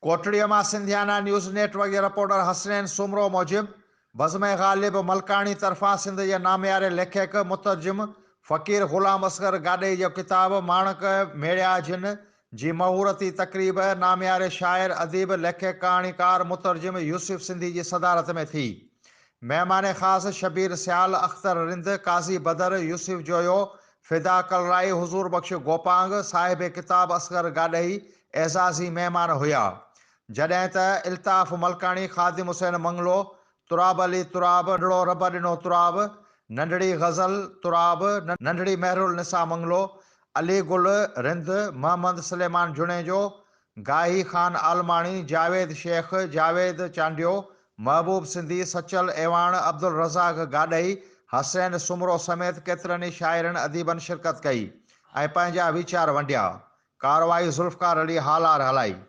ڪوٽڙيء مان Sindhiana news net work جي رپورٽر حسنين سومرو موجب، بزم غالب ملڪاڻي طرفان سنڌ جي نامياري ليکڪ، مترجم فقير غلام اصغر گاڏهي جو ڪتاب ماڻڪ ميڙيا جن جي مهورتي تقريب نامياري شاعر، اديب، ليکڪ، ڪهاڻيڪار، مترجم يوسف سنڌي جي صدارت ۾ ٿي. مهمان خاص شبير سيال، اختر رند، قاضي بدر، يوسف جويو، فدا ڪلرائي، حضور بخش گوپانگ، صاحب ڪتاب اصغر گاڏهي اعزازي مهمان هيا. جڏهن ته الطاف ملڪاڻي، خادم حسين منگلو، تراب علي تراب، ننڍڙو رب ڏنو تراب، ننڍڙي غزل تراب، ننڍڙي مهرالنساء منگلو، علي گل رند، محمد سليمان جوڻيجو، گاهي خان عالماڻي، جاويد شيخ، جاويد چانڊيو، محبوب سنڌي، سچل اعواڻ، عبدالرزاق گاڏهي، حسين سومرو سميت ڪيترن ئي شاعرن اديبن شرڪت ڪئي ۽ پنهنجا ويچار ونڊيا. ڪارروائي ذوالفقار علي هالار هلائي.